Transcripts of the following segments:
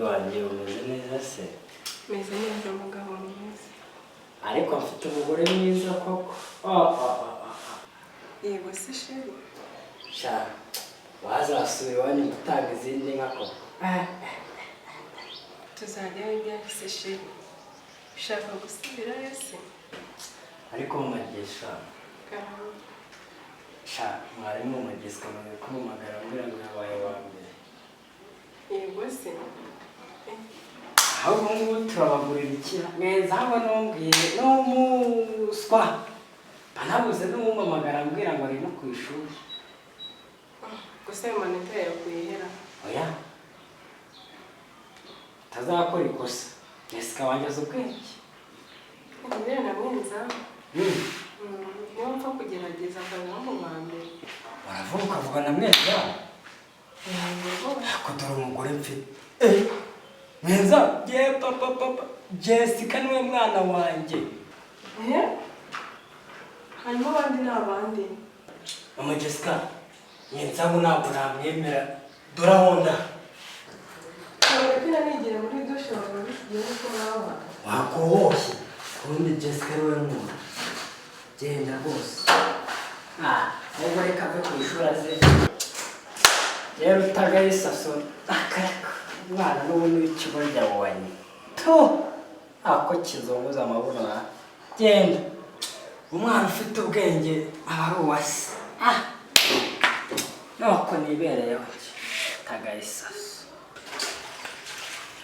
Wanjye, umeze neza se? Meze neza, mugabo mwiza. Ariko mfite umugore mwiza koko. Oh. Yego se, chéri? Sha, wazasubira iwanyu gutanga izindi nka koko. Tuzajyayo ryari se, chéri? Ushaka gusubirayo se? Ariko mumagesha. Karame. Sha, mwarimu mumagesi kamaze kumpamagara ambwira ngo yabaye uwa mbere. Yego se? Ahubwo ngubu turabagurira iki neza? Ahubwo ntumbwire n'umuswa, banabuze n'uwumpamagara ambwira ngo ari no ku ishuri. Gusa ayo manota yayakuye hera? Oya, utazakora ikosa. Jessica wanjye azi ubwenge. Mbere na mwenza. Niba mpfa kugerageza akaba mu ba mbere. Uravuga ukavuga na mwenza? Yego rwose. Ariko dore umugore mfite. Eh, mwenza ye, papa, papa, Jessica niwe mwana wanjye. Eh? Harimo abandi n'abandi. Mama Jessica, mwenza ngo ntabwo namwemera, dore aho nda. Ntabwo kina nigira muri douche bakaba bisigiye nuko mwaba. Wakohoshye ubundi Jessica niwe nkunda. Genda rwose. Ah, ahubwo reka ave ku ishuri aze rero utagaye isaso akareka umwana n'ubundi w'ikigoryi wanye tu ako kizunguza amabuno. Ha, genda. Umwana ufite ubwenge aba ari uwase. Ah, nuko nibereyeho tagaye isaso.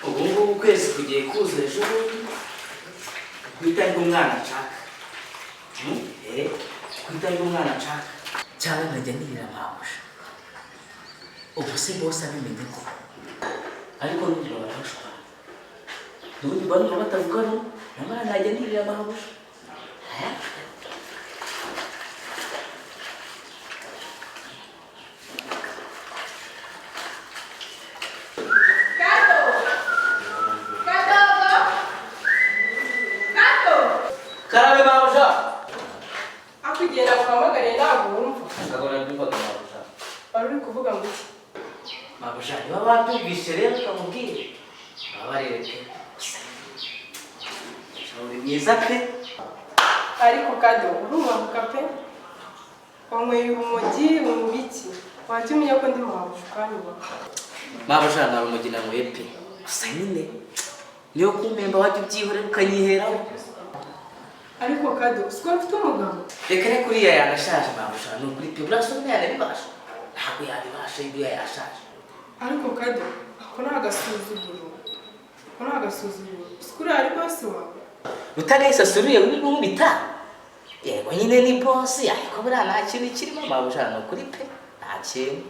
Ubu ngubu ukwezi kugiye kuza ejo bundi ku itariki umwana nshaka. Eh, ku itariki umwana nshaka, cyangwa nkajya nirira mabuja. Ubu se bose abimenye ko, ariko n'ubu barashwana, n'ubundi bantu batavuga rumwe, nyamara najya nirira mabuja. Eh? Kato! Kadogo! Kato! Karabe, mabuja. Akugenda guhamagariye ntabwo wumva. Ntabwo nabyumvaga, mabuja. Wari uri kuvuga ngo iki? Mabuja, niba babyumvise rero ukamubwira babarire pe. Gusa uri mwiza pe. Ariko Kado, urubahuka pe. Wanyweye urumogi, unywa ibiki? Wajya umenya ko ndi mabuja ukanyubaka. Mabuja, nta rumogi nanyweye pe. Gusa nyine niyo kumpemba wajya ubyihorera ukanyiheraho. Ariko Kado, siko mfite umugabo. Reka reka, uriya yanashaje, mabuja, ni ukuri pe. Buriya se yanabibasha? Ntabwo yabibasha, uriya yashaje. Ariko Kado, ako ni agasuzuguro. Ako ni agasuzuguro. Siko uriya ari boss wawe? Rutagahise asubiye uri nkubita. Yego nyine ni boss, ariko buriya nta kintu kirimo, mabuja, ni ukuri pe, nta kintu.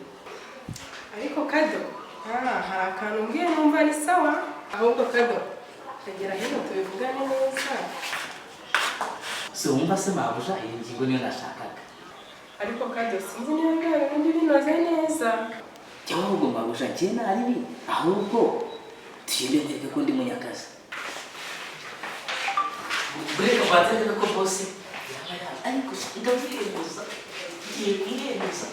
Ariko Kado, ah, hari akantu mbwiye numva ni sawa. Ahubwo Kado, agera hino tubivugane neza. Si wumva se, mabuja? Iyi ngingo niyo nashakaga. Ariko Kado, sinzi niba bwa bindi binoze neza. Jya ahubwo, mabuja, njye naribi, ahubwo tugende nkwereke ko ndi munyakazi. Bureka mbanze ndebe ko boss yaba yaje, ariko ndamwemeza, ngiye kumwemeza.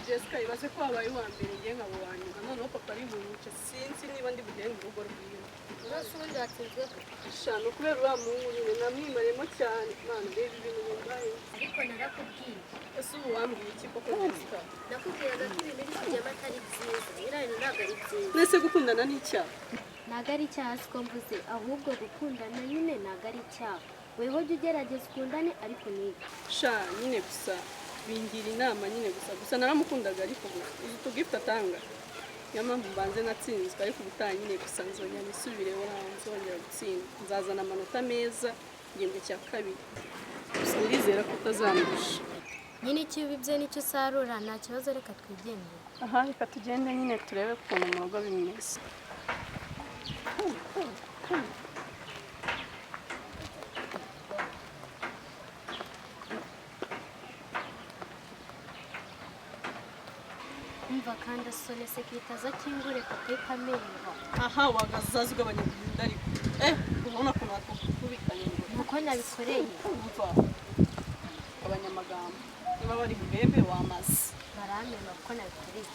Jessica, ibaze ko wabaye uwa mbere, ngiye nkaba uwa nyuma. Noneho papa ari bunyice, sinzi niba ndi bugere mu rugo rwiwe. Urose ubundi watsinzwe gute? Shano, kubera uriya muhungu nyine namwimariyemo cyane. Mwana, reba ibintu bimbayeho. Ariko narakubwiye. Ese ubu wambwiye iki koko, Jessica? Nakubwiraga ko ibintu uri kujyamo atari byiza. Biriya bintu ntabwo ari byiza. Nese gukundana ni icyaha? Ntabwo ari icyaha, siko mvuze. Ahubwo gukundana nyine ntabwo ari icyaha. Weho jya ugerageza ukundane, ariko niga. Sha nyine, gusa bingira inama nyine. Gusa naramukundaga, ariko gusa uzi utugift atanga, niyo mpamvu mbanze natsinzwe. Ariko ubutaha nyine gusa nzongera nisubireho, ntaho nzongera gutsinda, nzazana amanota meza igihembwe cya kabiri. Gusa ndizera ko utazandusha. Nyine icyo ubibye nicyo usarura. Nta kibazo, reka twigendere. Aha, reka tugende nyine turebe ukuntu mu rugo bimeze. Umva kandi asone sekirite aza akingure papa ikamemba. Aha wagazaza ugabanya guhinda ariko. Ubona ukuntu bakubikanye ngo. Nuko nabikoreye. Umva. Gabanya amagambo. Niba bari bubebe wamaze. Baramemba kuko nabikoreye.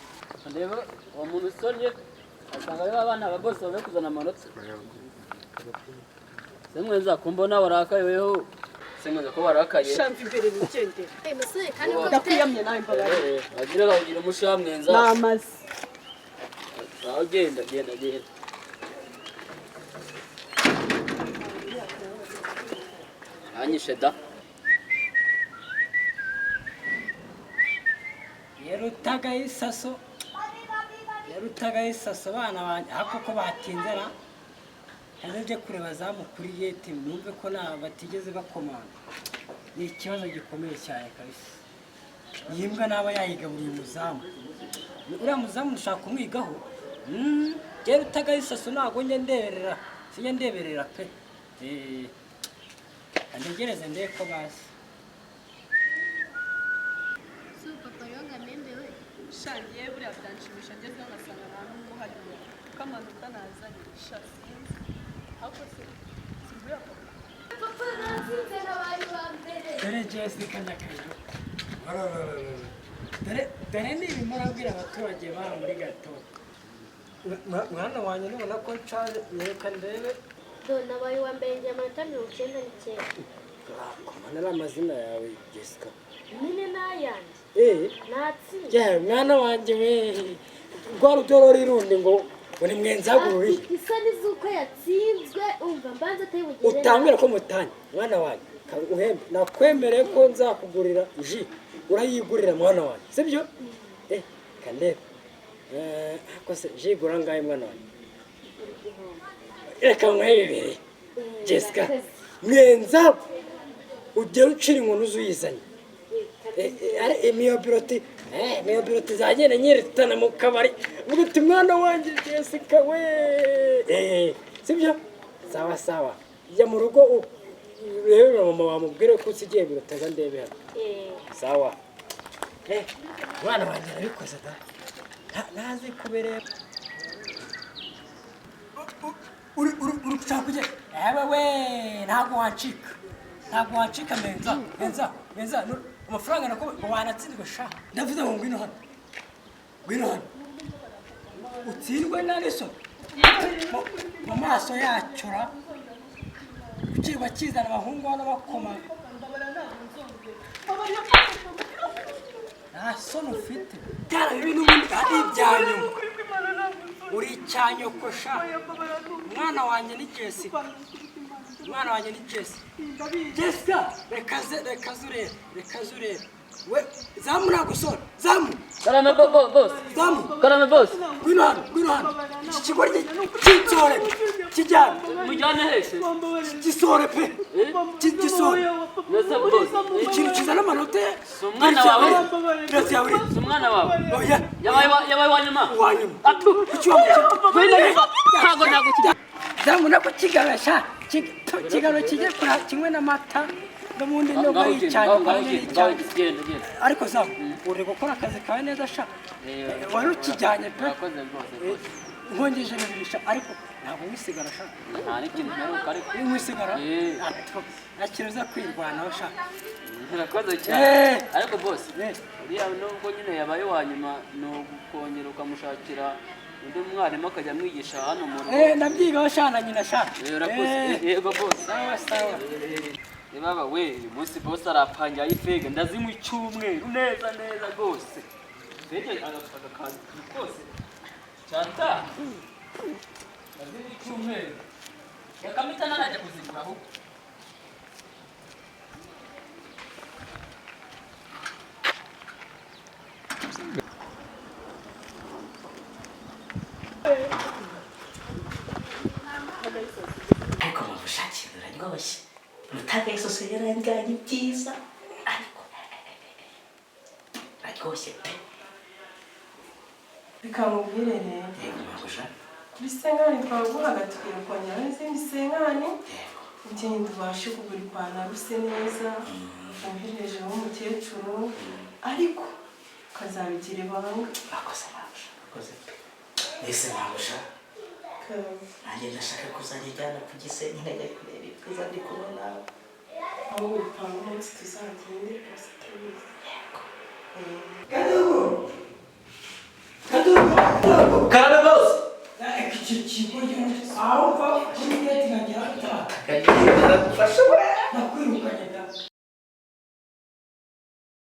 Ndeba uwo muntu usonye asanga aribo abana ba bose bavuye kuzana amanota. Se mwenza kumbona warakaye weho. Se mwenza ko warakaye. Shamva imbere nigendere. Musore kandi ko Ndakwiyamye nawe mbabarira. Wagira ugira umusha mwenza. Namaze. Aho genda genda genda. Anyishe da. Yarutaga isaso. Yarutaga isaso bana banjye ariko ko batinze ra. Nje kureba zamu kuri gate numve ko na batigeze bakomanga. Ni ikibazo gikomeye cyane kabisa. Iyi mbwa naba yayigaburiye umuzamu. Uriya muzamu nshaka kumwigaho. Yarutaga isaso ntago njye ndeberera. Sinjye ndeberera pe. Andegereze ndebe ko bazi. Si papa rero ngo amembe we. Shangiye buriya byanshimisha ngezeho ngasanga nta n'umwe uhari. Kuko amanota nazanye sha sinzi. Ariko se simbura papa. Papa natsinze n'abari ba mbere. Dore Jessica Nyakajo. Dore ni ibimo urabwira abaturage baha muri gato. Mwana wanjye nubona ko nshaje reka ndebe. Do nabaye uwa mbere ngira amanota 99. Komana ari amazina yawe Jessica. Nyine n'ayanjye. Natsinze. Yewe mwana wanjye we. Rwa rudorori rundi ngo uri mwenzagururi. Afite isoni z'uko yatsinzwe umva mbanza atari bugere. Utambwira ko mutanye mwana wanjye. Uhembe nakwemereye ko nzakugurira ji urayigurira mwana wanjye sibyo? Kandebe. Ako se ji igura ngahe mwana wanjye? Reka nkwe bibiri. Jessica mwenza ugera ucira inkoni uzuyizanye. Imiyobiroti imiyobiroti zagenda nyiritana mu kabari uvuga uti mwana wanjye Jessica we. Sibyo? Sawa sawa. Jya mu rugo rero mama wamubwire ko usigiye birutaza ndebe hano. Sawa. Mwana wanjye arabikoze da. Ntazi kuberera. Uri gushaka kujya. Ewe we ntabwo wancika. Ntabwo wancika menza. Menza, menza. Amafaranga nako wanatsinzwe sha. Ndavuze ngo ngwino hano. Ngwino hano. Utsindwe na so. Mu maso yacyura. Ukirwa kizana abahungu hano bakoma. Nta soni ufite. Byara bibi n'ubundi ari ibya nyuma. Uri icyanyokosha. Umwana wanjye ni Jessica. Umwana wanjye ni Jessica. Jessica, reka zurebe, reka zurebe. We, zamu nagusora, zamu. Karame boss. Zamu. Karame boss. Ngwino hano, ngwino hano. Iki kigoryi cy'insore kijyane. Mujyane hese. Gisore pe. Gisore. Ikintu kizana amanota. Si umwana wawe. Birasa yawe. Si umwana wawe. Oya. Yabaye wa nyuma. Wa nyuma. Atu. Kuki wamukira? Ntago ntago kijya. Zamu nako kigarasha. Kigaro kijye kura kimwe n'amata. N'ubundi nubwo yicyane ariko zamu uri gukora akazi kawe neza sha. Wari ukijyanye pe. Nkongeje bibirisha ariko ntabwo wisigara sha. Nta n'ikintu mperuka ariko. Wisigara? Ntakintu uza kwirwanaho sha. Urakoze cyane. Ariko boss, uriya nubwo nyine yabaye wa nyuma ni ukongera ukamushakira undi mwarimu akajya amwigisha hano mu rugo. Ndabyigaho sha na nyina sha. Urakoze. Yego boss. Sawa sawa. Baba we, uyu munsi boss arapangira ifega ndazinywa icyumweru neza neza rwose. Fege agakazi kose. Chanta. Ndazinywa icyumweru. Yakamita nanajya kuzigura ahubwo. Ariko mubushakira uraryoshye. Rutaga isoso yaranganye byiza ariko aryoshye pe. Reka mubwire rero. Yego mabuja. Kuri cinquante twaguhaga, tugiye kongeraho izindi 50. Ugenda ubashe kugura ipantaro use neza, woherejeho umukecuru, ariko ukazabigira ibanga. Urakoze mabuja, urakoze pe. Mbese mabuja, nanjye ndashaka kuzajya njyana ku Gisenyi, nkajya kureba ibyiza ndi kumwe nawe. Ahubwo dupanga umunsi tuzagende rwose atabizi. Kadogo! Kadogo! Kadogo! Karame bose. Iki kigo aho mva kuri gate nkagera gutaha. Kagiye karagufasha we. Nakwirukanye.